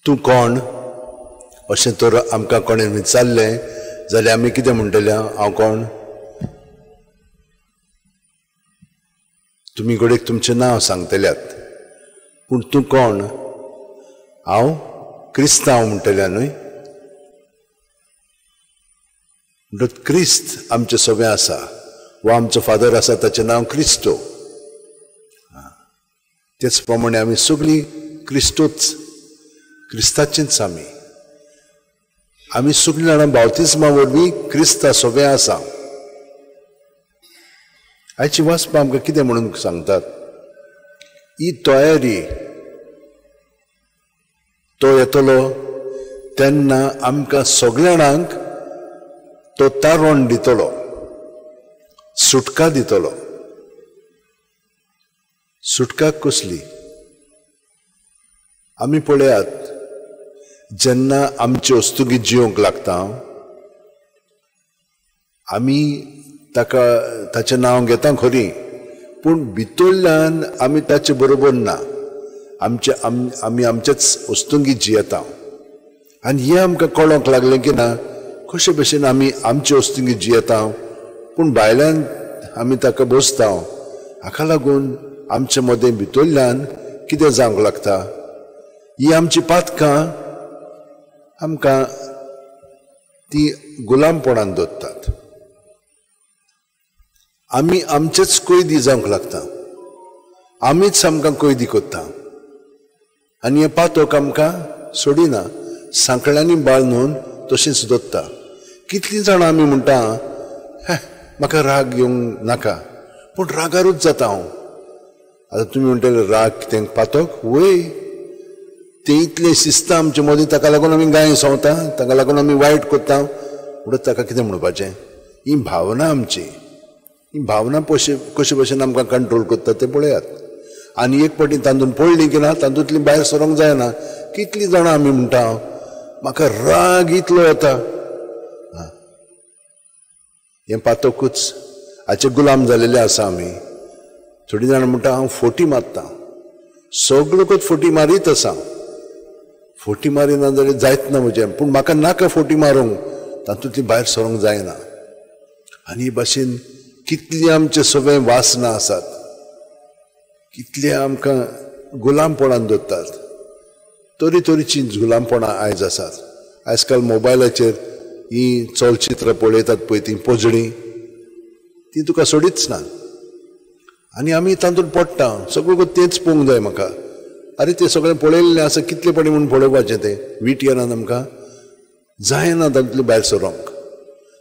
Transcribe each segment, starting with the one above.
तूं कोण अशें तर आमकां कोणें विचारलें जाल्यार आमी कितें म्हणटले? हांव कोण? तुमी घडयेक तुमचें नांव सांगतल्यात, पूण तूं कोण? हांव क्रिस्तांव म्हणटल्या न्हय? म्हणटकच क्रिस्त आमचें सगळें आसा, वा आमचो फादर आसा ताचें नांव क्रिस्तो. तेच प्रमाणे आमी सगळीं क्रिस्तोच, क्रिस्ताचेंच आमी. आमी सगळीं जाणां बावतिस्मा वरवीं क्रिस्ता सगळें आसा. आयची वाचपां आमकां कितें म्हणून सांगतात? ही तयारी, तो येतलो तेन्ना आमकां सगळ्या जाणांक तो तारण दितलो, सुटका दितलो. सुटका कसली? आमी पळयात, जेन्ना आमचे वस्तुगी जिवंक लागता आमी ताका ताचें नांव घेता खरी, पूण भितरल्यान आमी ताचे बरोबर ना. आमचे आमी आमचेच वस्तुंगी जियेता. आनी हें आमकां कळोंक लागलें की ना, कशे भशेन आमी आमचे वस्तुंगी जियेता पूण भायल्यान आमी ताका बसता. हाका लागून आमचे मदें भितरल्यान कितें जावंक लागता? ही आमची पातकां आमकां ती गुलामपणान दवरतात. आमी आमचेच कैदी जावंक लागता, आमीच आमकां कैदी करता. आनी हें पातक आमकां सोडिना, सांकळ्यांनी बाळनून तशेंच दवरता. कितलीं जाणां आमी म्हणटा, हे म्हाका राग येवंक नाका, पूण रागारूच जाता हांव. आतां तुमी म्हणटले राग कितें पातक? वय, तें इतलें शिस्त आमचे मदीं, ताका लागून आमी गाय सोंवता, ताका लागून आमी वायट करता. म्हणटच ताका कितें म्हणपाचें? ही भावना आमची, ही भावना कशे भशेन आमकां कंट्रोल करता तें पळयात. आनी एक फावटी तातूंत पडली की ना, तातूंतली भायर सरोंक जायना. कितलीं जाणां आमी म्हणटा म्हाका राग इतलो येता. हें पातकूच, हाचे गुलाम जालेले आसा आमी. थोडीं जाणां म्हणटा हांव फोटी मारता, सगळोकच फोटी मारीत आसा, फोटी मारिना जाल्यार जायत ना म्हजें, पूण म्हाका नाका फोटी मारूंक, तातूंतली भायर सरोंक जायना. आनी हे भाशेन कितली आमचे सगळे वासना आसात, कितले आमकां गुलामपणान दवरतात. तरेतरेचीं गुलामपणां आयज आसात. आयज काल मोबायलाचेर ही चलचित्रां पळयतात पळय, तीं पोजडीं, तीं तुका सोडीच ना. आनी आमी तातूंत पडटा, सगळें तेंच पळोवंक जाय म्हाका. आरे तें सगळें पळयल्लें आसा, कितले फावटी म्हूण पळोवपाचें तें? वीट येना आमकां, जायना तातूंतलें भायर सरोंक.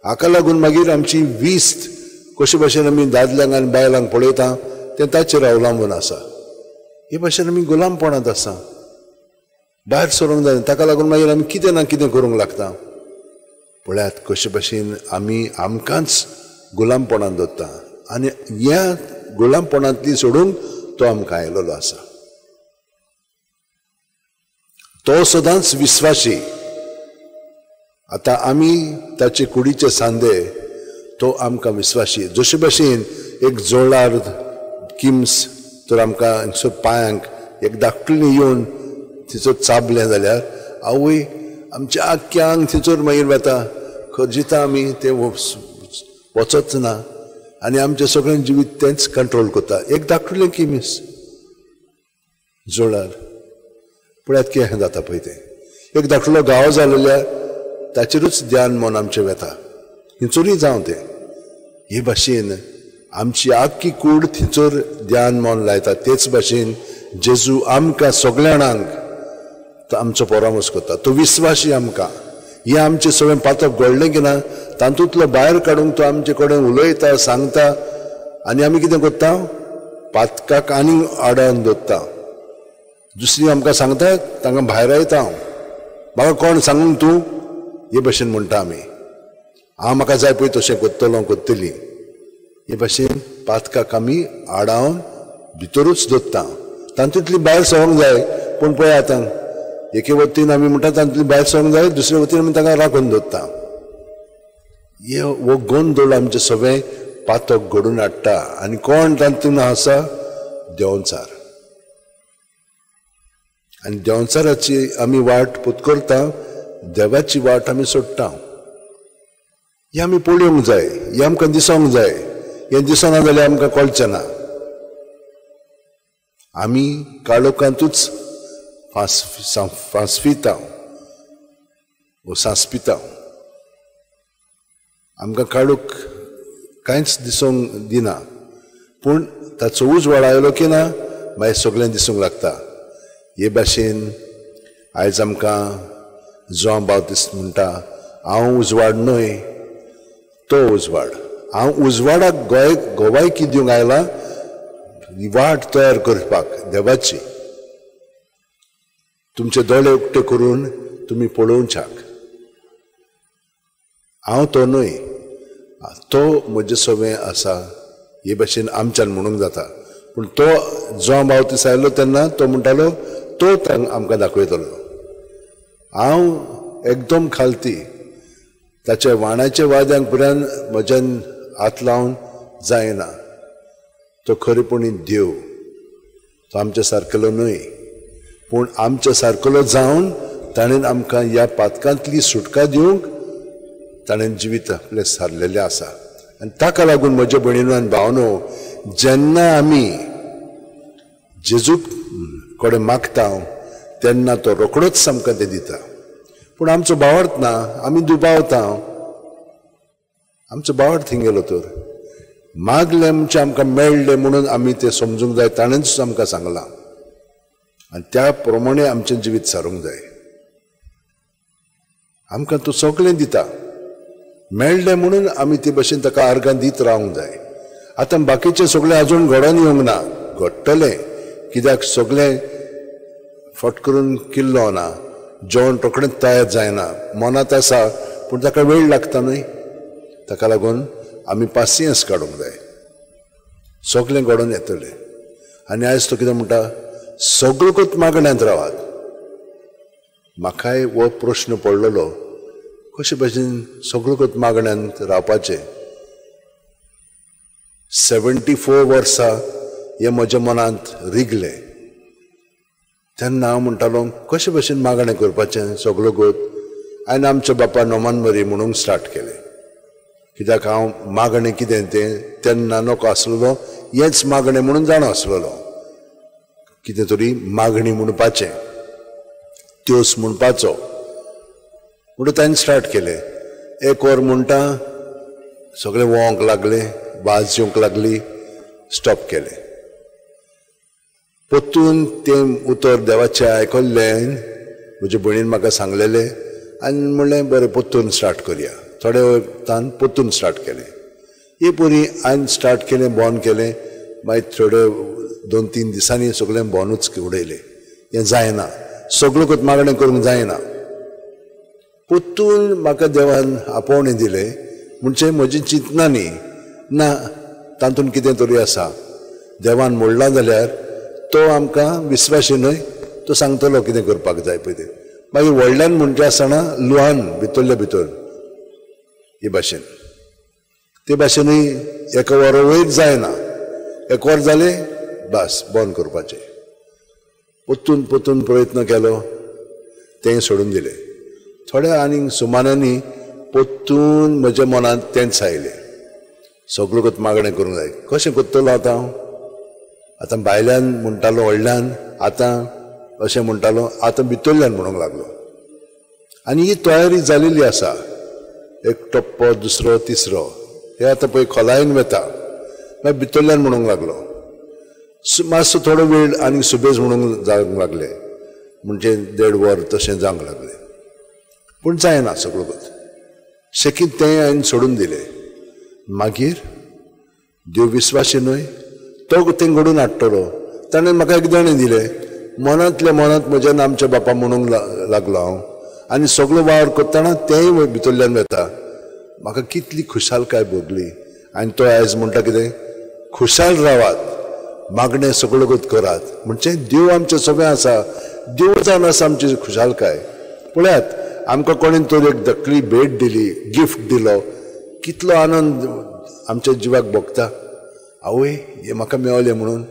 हाका लागून मागीर आमची वीस्त कशे भशेन आमी दादल्यांक आनी बायलांक पळयता तें ताचेर अवलंबून आसा. हे भाशेन आमी गुलामपणांत आसा, भायर सरोंक जायना. ताका लागून मागीर आमी कितें ना कितें करूंक लागता. पळयात कशे भशेन आमी आमकांच गुलामपणांत दवरता आनी ह्या गुलामपणांतली सोडूंक तो आमकां आयलेलो आसा. तो सदांच विस्वाशी. आतां आमी ताचे कुडीचे सांदे, तो आमकां विस्वाशी. जशे भशेन एक जोळार किम्स तर आमकां पांयांक एक धाकटुलें येवन थंयसर चाबलें जाल्यार आवय आमच्या आख्ख्या आंग थंयसर मागीर वता, खर्जिता आमी, तें वचच ना. आनी आमचें सगळें जिवीत तेंच कंट्रोल करता. एक धाकटुलें किमीस जोळार पळयात कितें जाता पळय तें. एक धाकटुलो घावो जालेल्या ताचेरूच ध्यान मन आमचें वता, थंयसरूय जावं तें. हे भाशेन आमची आख्खी कूड थंयसर ध्यान मन लायता. तेच भाशेन जेजू आमकां सगळ्या जाणांक आमचो परामर्श करता. तो विस्वाशी आमकां. हें आमचें सगळें पातक घडलें की ना तातूंतलो भायर काडूंक तो आमचे कडेन उलयता, सांगता. आनी आमी कितें करता? पातकाक आनी आडावन दवरता. दुसरी आमकां सांगता तांकां भायर येता हांव, म्हाका कोण सांगूंक तूं, हे भाशेन म्हणटा आमी. हांव म्हाका जाय पळय तशें करतलो, करतली. हे भाशेन पातकाक आमी आडावन भितरूच दवरता. तातूंतली भायर सरोंक जाय, पूण पळय आतां एके वतीन आमी म्हणटा तातूंतली भायर सरोंक जाय, दुसरे वतीन आमी तांकां राखून दवरता. हे हो गोंदळ आमचें सगळें पातक घडून हाडटा. आनी कोण तातूंत आसा? देंवचार. आनी देंवचाराची आमी वाट पुतकरता, देवाची वाट आमी सोडटा. हें आमी पळोवंक जाय, हें आमकां दिसोंक जाय. हें दिसना जाल्यार आमकां कळचें ना. आमी काळोखांतूच फांसपिता वो सांसपिता. आमकां काळोख कांयच दिसूंक दिना, पूण ताचो उजवाड आयलो की ना मागीर सगळें दिसूंक लागता. हे भाशेन आयज आमकां जुआंव बाप्तीस्त म्हणटा, हांव उजवाड न्हय, तो उजवाड. हांव उजवाडाक गोवायकी दिवंक आयला, वाट तयार करपाक देवाची. तुमचे दोळे उक्ते करून तुमी पळोवच्याक. हांव तो न्हय, तो म्हजे सवें आसा. हे भाशेन आमच्यान म्हणूंक जाता. पूण तो जुआंव बाप्तीस्त आयलो तेन्ना तो म्हणटालो, तो आमकां दाखयतलो. हांव एकदम खालती, ताच्या वाणाच्या वाद्यांक पर्यंत म्हज्यान हात लावन जायना. तो खरेपणी देव, तो आमच्या सारकेलो न्हय, पूण आमच्या सारकेलो जावन ताणें आमकां ह्या पातकांतली सुटका दिवंक ताणें जिवीत आपलें सारलेलें आसा. आनी ताका लागून म्हज्या भयणीनो आनी भावनो, जेन्ना आमी जेजू कडेन मागता तेन्ना तो रोखडोच आमकां तें दिता. पूण आमचो भावार्थ ना, आमी दुबावता. आमचो भावार्थ थंय गेलो तर मागलें म्हणजे आमकां मेळ्ळें म्हणून आमी तें समजूंक जाय. ताणेंच आमकां सांगलां आनी त्या प्रमाणे आमचें जिवीत सारूंक जाय. आमकां तो सगळें दिता, मेळ्ळें म्हणून आमी ते भशेन ताका आर्गां दीत रावंक जाय. आतां बाकीचें सगळें अजून घडोवन येवंक ना, घडटलें. कित्याक सगळें फट करून किल्लो ना, जेवण रोखडेंच तयार जायना. मनांत आसा पूण ताका वेळ लागता न्हय. ताका लागून आमी पासियेंस काडूंक जाय, सगळें घडोवन येतलें. आनी आयज तो कितें म्हणटा, सगळोकूच मागण्यांत रावात. म्हाकाय हो प्रश्न पडलेलो, कशे भशेन सगळोकूच मागण्यांत रावपाचें. 74 वर्सां हें म्हज्या मनांत रिगलें. तेन्ना हांव म्हणटालो, कशे भशेन मागणें करपाचें सगळोकूच. आनी आमच्या बापा नोमान मरी म्हणूंक स्टार्ट केलें. कित्याक हांव मागणें कितें तें तेन्ना नको आसलेलो, हेंच मागणें म्हणून जाणा आसलेलो. कितें तरी मागणी म्हणपाचें, त्योस म्हणपाचो म्हणून ताणें स्टार्ट केलें. एक वर म्हणटा सगळें वोंक लागलें, वाज येवंक लागली, स्टॉप केलें. परतून तें उतर देवाचें आयकल्लें, म्हजे भयणीन म्हाका सांगलेलें आनी म्हणलें बरें परतून स्टार्ट करया. थोड्या वेळान परतून स्टार्ट केलें. हे परी हांवें स्टार्ट केलें, बंद केलें. मागीर थोडे 2-3 दिसांनी सगळें बंदूच उडयलें. हें जायना, सगळें मागणें करूंक जायना. परतून म्हाका देवान आपोवणें दिलें. म्हणजे म्हजी चिंतना न्ही ना, तातूंत कितें तरी आसा. देवान म्हणलां जाल्यार तो आमकां विस्वाशी न्हय, तो सांगतलो कितें करपाक जाय पळय तें. मागीर व्हडल्यान म्हणचे आसतना लुहान भितरले भितर हे भाशेन, ते भाशेनूय एका वरा वयर जायना. एक वर जालें बस बंद करपाचें. परतून परतून प्रयत्न केलो, तें सोडून दिलें. थोड्या आनीक सुमानांनी परतून म्हज्या मनांत तेंच आयलें, सगळें मागणें करूंक जाय. कशें करतलो आतां हांव? आतां भायल्यान म्हणटालो व्हडल्यान, आतां अशें म्हणटालो, आतां भितरल्यान म्हणूंक लागलो. आनी ही तयारी जालेली आसा. एक टप्पो, दुसरो, तिसरो, हे आतां पळय खोलायेन वता. मागीर भितरल्यान म्हणूंक लागलो. मातसो थोडो वेळ आनी सुबेज म्हणूंक जावंक लागले, म्हणजे 1.5 वर तशें जावंक लागलें. पूण जायना सगळोच. शेकीत तें हांवें सोडून दिलें. मागीर देव विस्वाशी न्हय, तो तें घडून हाडटलो. ताणें म्हाका एक देणें दिलें. मनांतल्या मनांत म्हज्या आमच्या बापा म्हणूंक लागलो हांव. आनी सगळो वावर करतना तेंय भितरल्यान वता. म्हाका कितली खुशालकाय भोगली. आनी तो आयज म्हणटा कितें, खुशाल रावात, मागणें सगळें करात. म्हणजे देव आमचें सगळें आसा, देव जावन आसा आमची खुशालकाय. पळयात, आमकां कोणेन तर एक धाकली भेट दिली, गिफ्ट दिलो, कितलो आनंद आमच्या जिवाक भोगता. आवय, हें म्हाका मेवलें म्हणून.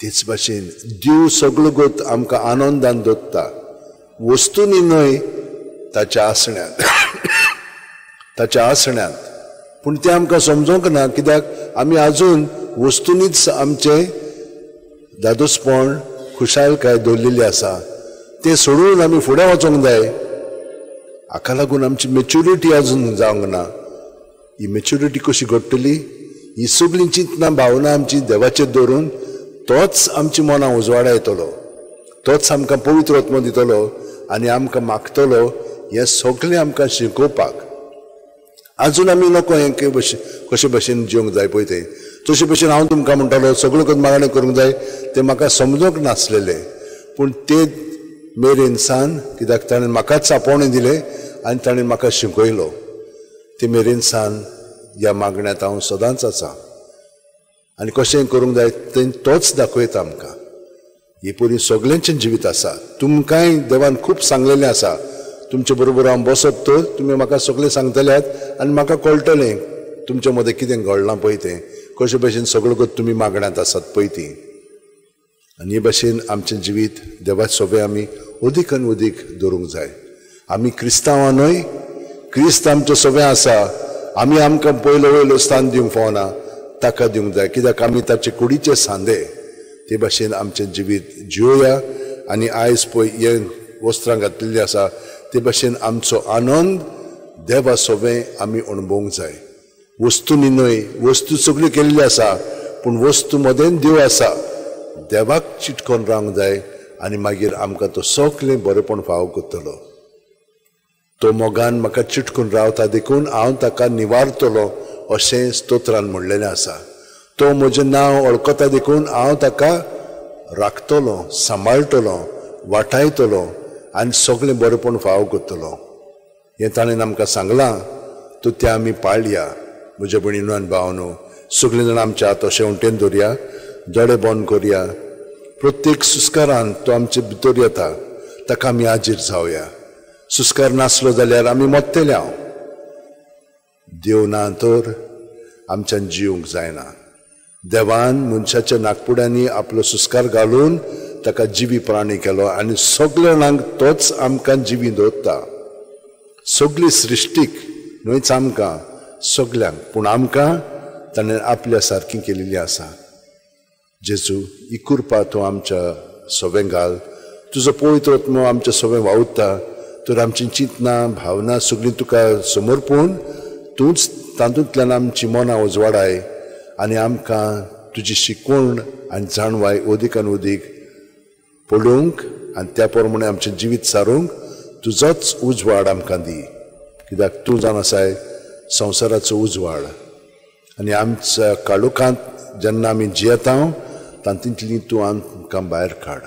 तेच भाशेन देव सगळो गोत आमकां आनंदान दवरता, वस्तूंनी न्हय, ताच्या आसण्यांत, ताच्या आसण्यांत. पूण तें आमकां समजोंक ना, कित्याक आमी आजून वस्तूंनीच आमचें दादोसपण खुशालकाय दवरलेली आसा. तें सोडून आमी फुडें वचोंक जाय. हाका लागून आमची मेच्युरिटी अजून जावंक ना. ही मेच्युरिटी कशी घडटली? ही सगळीं चिंतनां भावना आमची देवाचेर दवरून तोच आमची मनां उजवाडा येतलो, तोच आमकां पवित्र आत्मो दितलो आनी आमकां मागतलो हें सगळें आमकां शिकोवपाक. आजून आमी नको हें कशे भशेन जिवंक जाय पळय तें. तशे भशेन हांव तुमकां म्हणटालो सगळें करून मागणें करूंक जाय, तें म्हाका समजूंक नासलेलें. पूण ते मेरेन सान, कित्याक ताणें म्हाकाच आपोवणें दिलें आनी ताणें म्हाका शिकयलो, ते मेरेन सान ह्या मागण्यांत हांव सदांच आसा. आनी कशें करूंक जाय तें तोच दाखयता आमकां. ही परी सगळ्यांचें जिवीत आसा. तुमकांय देवान खूब सांगलेलें आसा. तुमचे बरोबर हांव बसत तर तुमी म्हाका सगळें सांगतल्यात आनी म्हाका कळटलें तुमचे मदें कितें घडलां पळय तें, कशे भशेन सगळो तुमी मागण्यांत आसात पळय ती. आनी हे भशेन आमचें जिवीत देवा सोबे आमी अदीक आनी अदीक दवरूंक जाय. आमी क्रिस्तांवां न्हय, क्रिस्त आमचे सोबे आसा. आमी आमकां पयलो वयलो स्थान दिवंक फावना, ताका दिवंक जाय, कित्याक आमी ताचे कुडीचे सांदे. ते भाशेन आमचें जिवीत जिवया. आनी आयज पळय हे वस्त्रां घातलेलीं आसा ते भाशेन आमचो आनंद देवा सोबे आमी अणभवूंक जाय. वस्तूंनी न्हय, वस्तू सगळ्यो केल्ली आसा, पूण वस्तू मदें देव आसा. देवाक चिटकोन रावंक जाय आनी मागीर आमकां तो सगळें बरेपण फावो करतलो. तो मोगान म्हाका चिटकून रावता देखून हांव ताका निवारतलो अशें स्तोत्रान म्हणलेलें आसा. तो म्हजें नांव वळखता देखून हांव ताका राखतलो, सांबाळटलो, वाटायतलो आनी सगळें बरेपण फावो करतलो. हें ताणें आमकां सांगलां, तर तें आमी पाळया. म्हज्या भयणीनो आनी भावनो, सगळीं जाणां आमच्या हात अशें उंटेन दवरया, दोळे बंद करया. प्रत्येक सुस्कारान तो आमचे भितर येता, ताका आमी हाजीर जावया. सुस्कार नासलो जाल्यार आमी मरतले. हांव देव ना तर आमच्यान जिवंक जायना. देवान मनशाच्या नागपुड्यांनी आपलो सुस्कार घालून ताका जिवी प्राणी केलो आनी सगल्या जाणांक तोच आमकां जिवी दवरता. सगली सृश्टीक न्हयच आमकां सगल्यांक, पूण आमकां ताणें आपल्या सारकी केलेली आसा. जेजू, ही कृपा तूं आमच्या सोबें घाल. तुजो पवित्र आत्मो आमच्या सोबें वावुरता तर आमची चिंतनां भावना सगळीं तुका समर्पून तूंच तातूंतल्यान आमची मनां उजवाडाय आनी आमकां तुजी शिकवण आनी जाणवाय अदीक आनी अदीक पळोवंक आनी त्या प्रमाणे आमचें जिवीत सारूंक तुजोच उजवाड आमकां दी. कित्याक तूं जावन आसाय संवसाराचो उजवाड आनी आमच्या काळोखांत जेन्ना आमी जियेता तातूंतली तूं आमकां भायर काड.